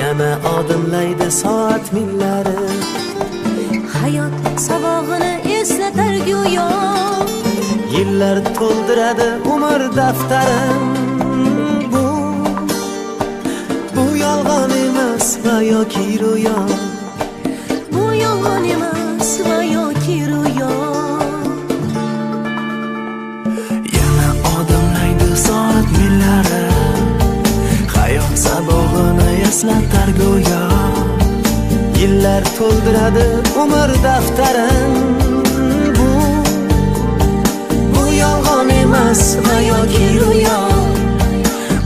Yana odimlaydi soat millari. Hayot sabog'ini eslatar go'yo. Yillar to'ldiradi umr daftarin. Bu yolg'on emas va yoki ro'yo. Bu yolg'on emas va yoki ro'yo. Yana odimlaydi soat millari. Hayot sabog'ini eslatar go'yo. Yillar to'ldiradi umr daftarin. Bu yolg'on emas va yoki ro'yo.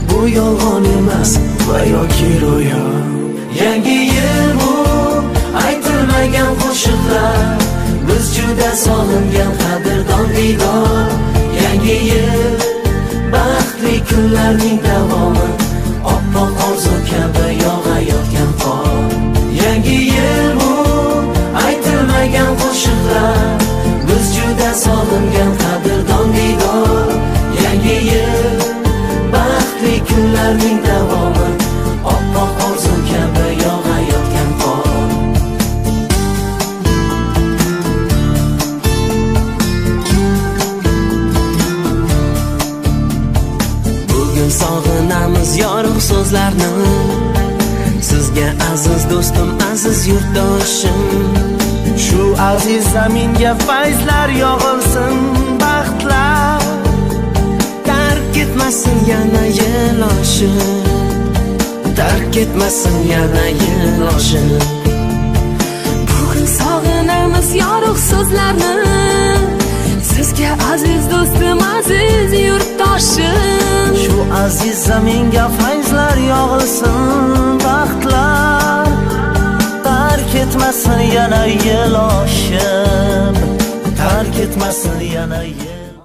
Bu yolg'on emas va yoki ro'yo. Yangi yil bu aytilmagan qo'shiqlar. Biz juda sog'ingan qadrdon diydor. Yangi yil baxtli kunlarning davomi. Oppoq orzu kabi yog'ayotgan qor. Yangi yil bu aytilmagan qo'shiqlar. Biz juda sog'ingan qadrdon diydor. Yangi yil baxtli kunlarning davomi. Oppoq orzu kabi yog'ayotgan qor. Bugun sog'inamiz yorug' so'zlarni. Sizga aziz do'stim, aziz yurtdoshim. Shu aziz zaminga fayzlar yog'ilsin, baxtlar. Tark etmasin yana yil oshib. Tark etmasin yana yil oshib. Bugun sog'inamiz yorug' so'zlarni. Sizga aziz do'stim, aziz yurtdoshim. Shu aziz zaminga fayzlar yog'ilsin, baxtlar. Tark etmasin yana yil oshib. Tark etmasin yana yil.